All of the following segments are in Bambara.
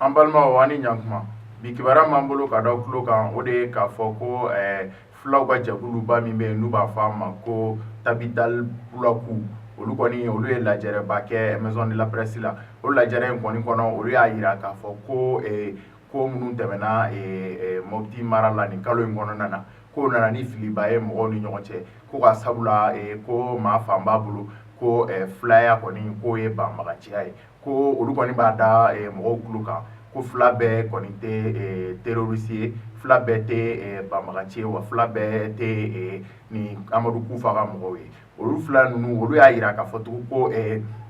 An balimaw, ani ɲankuma. Bi kibaruya m'an bolo ka da tulo kan, o de ye k'a fɔ ko fulaw ka jɛkuluba min bɛ yen, n'u b'a fɔ a ma ko Tabital Pulaku, olu kɔni, olu ye lajɛrɛba kɛ Maison de la Presse la. O lajɛrɛ in kɔni kɔnɔ, olu y'a jira k'a fɔ ko ko minnu tɛmɛna Mopti mara la nin kalo in kɔnɔna na, k'o nana ni filiba ye mɔgɔw ni ɲɔgɔn cɛ, ko ka sabula ko maa fanba bolo ko filaya kɔni, k'o ye banbaganciya ye. Ko olu kɔni b'a da mɔgɔw tulo kan ko fila bɛɛ kɔni tɛ terroriste ye, fila bɛɛ tɛ banbagaci ye, wa fila bɛɛ tɛ ni Amadu Kufa ka mɔgɔw ye. Olu fila ninnu, olu y'a jira k'a fɔ tugun ko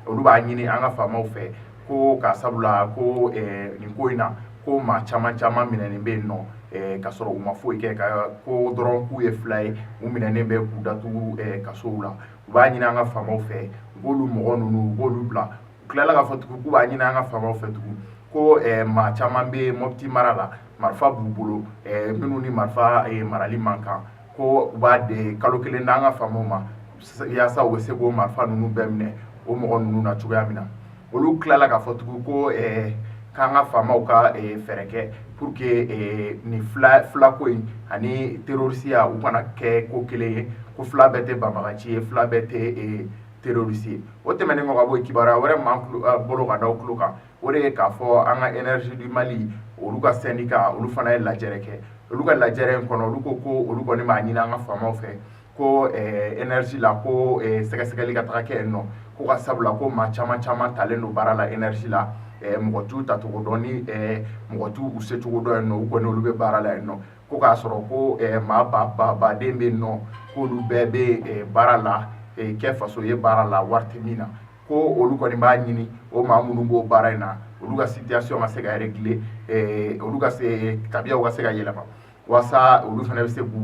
olu b'a ɲini an ka faamaw fɛ ko ka sabula ko nin ko in na, ko maa caman caman minɛnen bɛ yen nɔ ka sɔrɔ u ma foyi kɛ, ka ko dɔrɔn k'u ye fila ye, u minɛnen bɛ k'u datugu kasow la. U b'a ɲini an ka faamaw fɛ, u k'olu mɔgɔ ninnu, u k'olu bila. U tilala k'a fɔ tugun k'u b'a ɲini an ka faamaw fɛ tugun ko maa caman bɛ Mopti mara la, marifa b'u bolo, minnu ni marifa marali man kan, ko u b'a de kalo 1 d'an ka faamaw ma yaasa u bɛ se k'o marifa ninnu bɛɛ minɛ o mɔgɔ ninnu na cogoya min na. Olu tilala k'a fɔ tugun ko k'an ka faamaw ka fɛɛrɛ kɛ pour que nin filako in ani terrorisiya, u kana kɛ ko kelen ye, ko fila bɛɛ tɛ banbagaci ye, fila bɛɛ tɛ terroriste ye. O tɛmɛnen kɔ ka bɔ yen, kibaruya wɛrɛ m'an bolo ka da tulo kan, o de ye k'a fɔ an ka Énergie du Mali, olu ka syndicat, olu fana ye lajɛrɛ kɛ. Olu ka lajɛrɛ in kɔnɔ, olu ko ko olu kɔni b'a ɲini an ka faamaw fɛ ko énergie la, ko sɛgɛsɛgɛli ka taga kɛ yen nɔ, ko ka sabula ko maa caman caman talen don baara la énergie la, mɔgɔ t'u tacogo dɔn, ni mɔgɔ t'u u secogo dɔn yen nɔ. U kɔni, olu bɛ baara la yen nɔ, ko k'a sɔrɔ ko maa ba ba baden bɛ yen nɔ, k'olu bɛɛ bɛ baara la kɛ faso ye baara la wari tɛ min na. Ko olu kɔni b'a ɲini o maa minnu b'o baara in na, olu ka situation ka se ka régler, olu ka se tabiyaw ka se ka yɛlɛma, walasa olu fana bɛ se k'u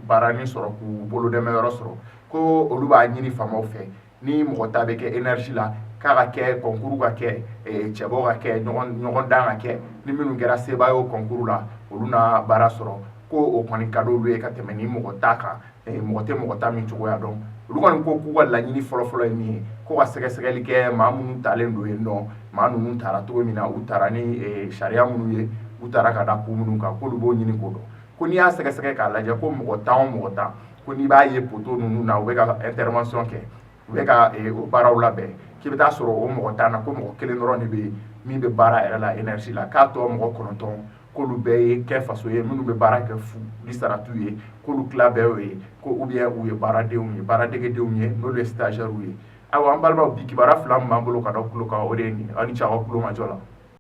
baaranin sɔrɔ, k'u bolo dɛmɛ yɔrɔ sɔrɔ. Ko olu b'a ɲini faamaw fɛ, ni mɔgɔ ta bɛ kɛ énergie la, k'a ka kɛ concours ka kɛ, cɛbɔ ka kɛ, ɲɔgɔn dan ka kɛ, ni minnu kɛra sebaa ye o concours la, olu na baara sɔrɔ. Ko o kɔni ka d'olu ye ka tɛmɛ ni mɔgɔ ta kan, mɔgɔ tɛ mɔgɔ ta min cogoya dɔn. Olu kɔni ko k'u ka laɲini fɔlɔfɔlɔ ye min ye, ko ka sɛgɛsɛgɛli kɛ maa minnu talen don yen nɔ, maa ninnu taara cogo min na, u taara ni sariya minnu ye, u taara ka da kun minnu kan, k'olu b'o ɲini k'o dɔn. Ko n'i y'a sɛgɛsɛgɛ k'a lajɛ, ko mɔgɔ 10 o mɔgɔ 10, ko n'i b'a ye poteau ninnu na, u bɛ ka intervention kɛ, u bɛ ka o baaraw labɛn, k'i bɛ taa sɔrɔ o mɔgɔ 10 na, ko mɔgɔ kelen dɔrɔn de bɛ yen min bɛ baara yɛrɛ la énergie la, k'a tɔ mɔgɔ 9, k'olu bɛɛ ye kɛ faso ye minnu bɛ baara kɛ fu ni sara t'u ye, k'olu tila bɛɛ y'o ye, ko ou bien u ye baaradenw ye, baaradegedenw ye, n'olu ye stagiaires ye. Ayiwa, an balimaw, bi kibaruya fila min b'an bolo ka da tulo kan, o de ye nin ye. Aw ni ce aw ka tulo majɔ la.